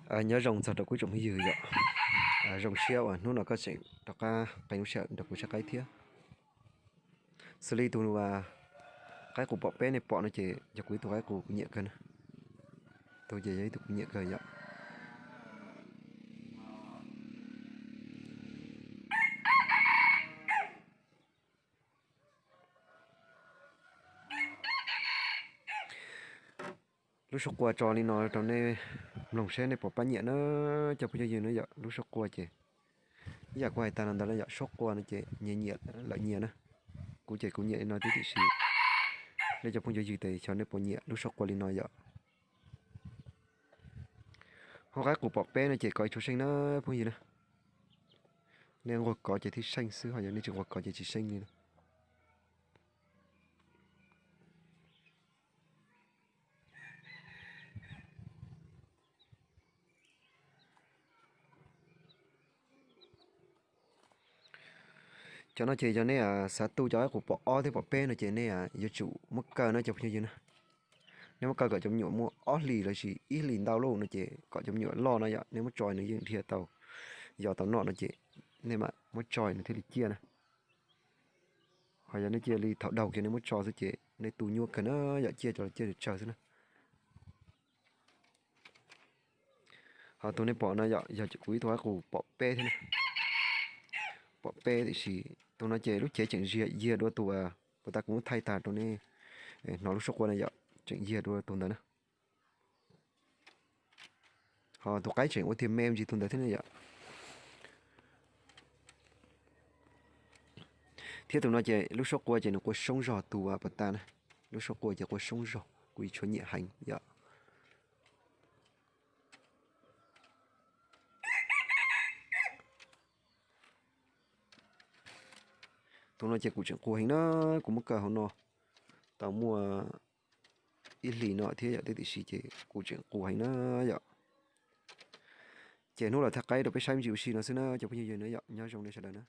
Nyob zoo txog rau kuv tsoom phooj ywg yom. Zoo siab uas hnub no koj tseem rov qab qee lub sij hawm nrog kuv saib qaib thiab. Xws li tus qaib qus pom peb nej pom no ces yog kuv ib tug qaib qus kuv nyiam kawg na. Tus ces yog ib tug kuv nyiam kawg yom. Lub suab qua tso li no rau nej mloog seb nej puas pab nyiam na cov phooj ywg na yom. Lub suab qua ces ib yam kuv hais tag no ntawd na yom, suab qua no ces nyias nyiam lawm nyias na. Kuv ces kuv nyiam li no tib tiam sis nej cov phooj ywg tes xyov nej puas nyiam lub suab qua li no yom. Ho qaib qus pom peb no ces kov ib tshuab seej na phooj ywg na. Nej nquag kov ces thiaj seej xwb, ho yog nej tsis nquag kov ces tsis seej li na. Cov no ces yog nej xav tu cov qaib qus pom ob thiab pom peb no ces nej yuav tsum muab kaw na cov phooj ywg na. Nej muab kaw kom cov me nyuam muaj ob hlis lossis ib hlis ntau lauj no ces kom cov me nyuam loj no yom, nej muab tso nws yeej dhia tau, yos tau noj no ces nej mam muab tso nws thiaj li ciaj na. Ho yog nej cia li thaum daug kiag nej muab tso xwb ces nej tu nyuaj kawg na yom, ciaj cov los ciaj tsawg xwb na. Ho tus nej pom no yog kuv ib tug qaib qus pom peb thiab na. Pom peb tiam sis tus no ces lub cev tseem ziag, yiag dua tus uas puas tas kuv muab thaij tag rau nej hnov lub suab qua na yom, tseem yiag dua tus ntawd na. Ho tus qaib tseem ua tiag me ntsis tus ntawd thiab ne yom. Thiab tus no ces lub suab qua ces nws qua soob zog tus uas puas tas na. Lub suab qua ces qua soob zog, kuv tshuav nyiam heev yom. Tus no ces kuv tseem qus heev na, kuv muab kaw hauv no tau muaj ib hlis no thiab yom, tiam sis ces kuv tseem qus heev na yom. Ces hnub los thaij qaib rau peb saib me ntsis ua si no xwb na cov phooj ywg na yom, nyob zoo nej sawv daws na.